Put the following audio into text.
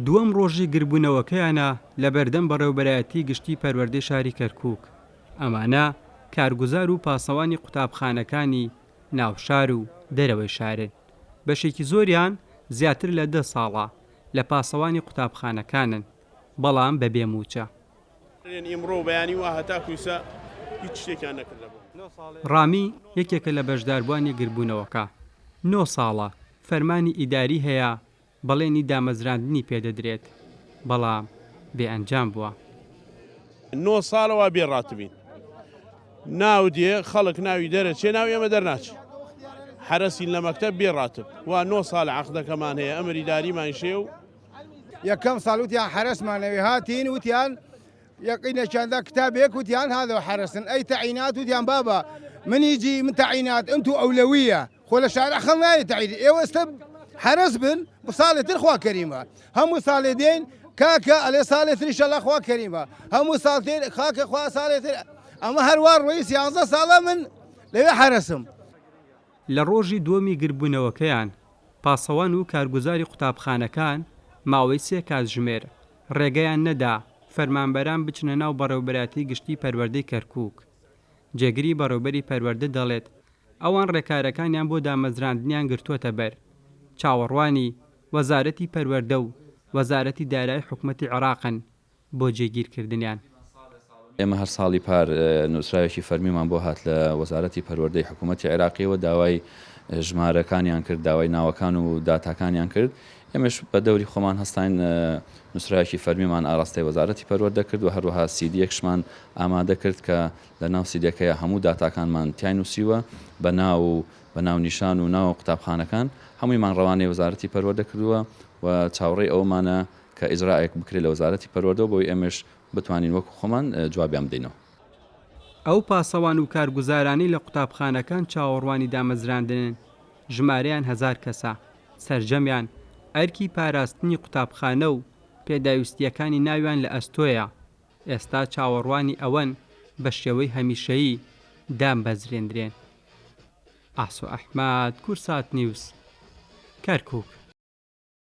دووەم ڕۆژی گربوونەوەکەیانە لە بەردەم بەڕێوەبەرایەتی گشتی پەروەردەی شاری کەرکووک، ئەمانە کارگوزار و پاسەوانی قوتابخانەکانی ناوشار و دەرەوەی شارن، بەشێکی زۆریان زیاتر لە دە ساڵە لە پاسەوانی قوتابخانەکانن، بەڵام بەبێ مووچە. ڕامی یەکێکە لە بەشداربووانی گربوونەوەکە، نۆ ساڵە فەرمانی ئیداری هەیە بەڵێنی دامەزراندنی پێدەدرێت، بەڵام بێ ئەنجام بووە. نۆ ساڵە وا بێ ڕاتبین. ناو دێ خەڵک ناوی دەرەچێ ناو ئێمە دەرناچێ. حەرەسین لە مەکتەب بێ ڕاتب. وا نۆ ساڵە عەقدەکەمان هەیە ئەمری داریمان شێ و. یەکەم ساڵ وتیان حەرەسمان ئەوێ هاتین وتیان یەقینەکیان دا کتابێک وتیان هادەوە حەرەسن ئەی تەعینات وتیان بابا من یجی من تەعینات انتو ئەولەویە خۆ لە شارع خەڵ نایە تەعین ئێوە ئێستا حەرەس بن ساڵێ تر خوا کەریمە هەموو ساڵێ دێن کاکە ئەلێ ساڵێ تر ئیشەڵا خوا کەریمە هەموو ساڵ تێن خاکە خوا ساڵێ تر ئەمە هەروا ڕۆی سیانزە ساڵە من لەوێ حەرەسم. لە ڕۆژی دووەمی گردبوونەوەکەیان، پاسەوان و کارگوزاری قوتابخانەکان ماوەی سێ کاتژمێر ڕێگەیان نەدا فەرمانبەران بچنە ناو بەڕێوەبەرایەتی گشتی پەروەردەی کەرکووک. جێگری بەڕێوبەری پەروەردە دەڵێت، ئەوان ڕێکارەکانیان بۆ دامەزراندنیان گرتووەتە بەر، چاوەڕوانی وەزارەتی پەروەردە و وەزارەتی دارایی حکومەتی عێراقن بۆ جێگیرکردنیان. ئێمە هەر ساڵی پار نووسراوێکی فەرمیمان بۆ هات لە وەزارەتی پەروەردەی حکوومەتی عێراقیەوە داوای ژمارەکانیان کرد، داوای ناوەکان و داتاکانیان کرد، ئێمەش بە دەوری خۆمان هەستاین نووسراوێکی فەرمیمان ئاراستەی وەزارەتی پەروەردە کرد و هەروەها سیدیەکشمان ئامادە کرد کە لە ناو سیدیەکەیا هەموو داتاکانمان تیای نووسیوە بە ناو و بە ناونیشان و ناو قوتابخانەکان هەموویمان ڕەوانەی وەزارەتی پەروەردە کردووە و چاوەڕێی ئەوەمانە کە ئیجرائێک بکرێت لە وەزارەتی پەروەردەوە بۆی ئێمەش بتوانین وەکو خۆمان جوابیان بدەینەوە. ئەو پاسەوان و کارگوزارانەی لە قوتابخانەکان چاوەڕوانی دامەزراندنن ژمارەیان هەزار کەسە، سەرجەمیان ئەرکی پاراستنی قوتابخانە و پێداویستییەکانی ناویان لە ئەستۆیە، ئێستا چاوەڕوانی ئەوەن بە شێوەی هەمیشەیی دامبەزرێندرێن. ئاسۆ ئەحمەد، کوردسات نیوز، کەرکوک.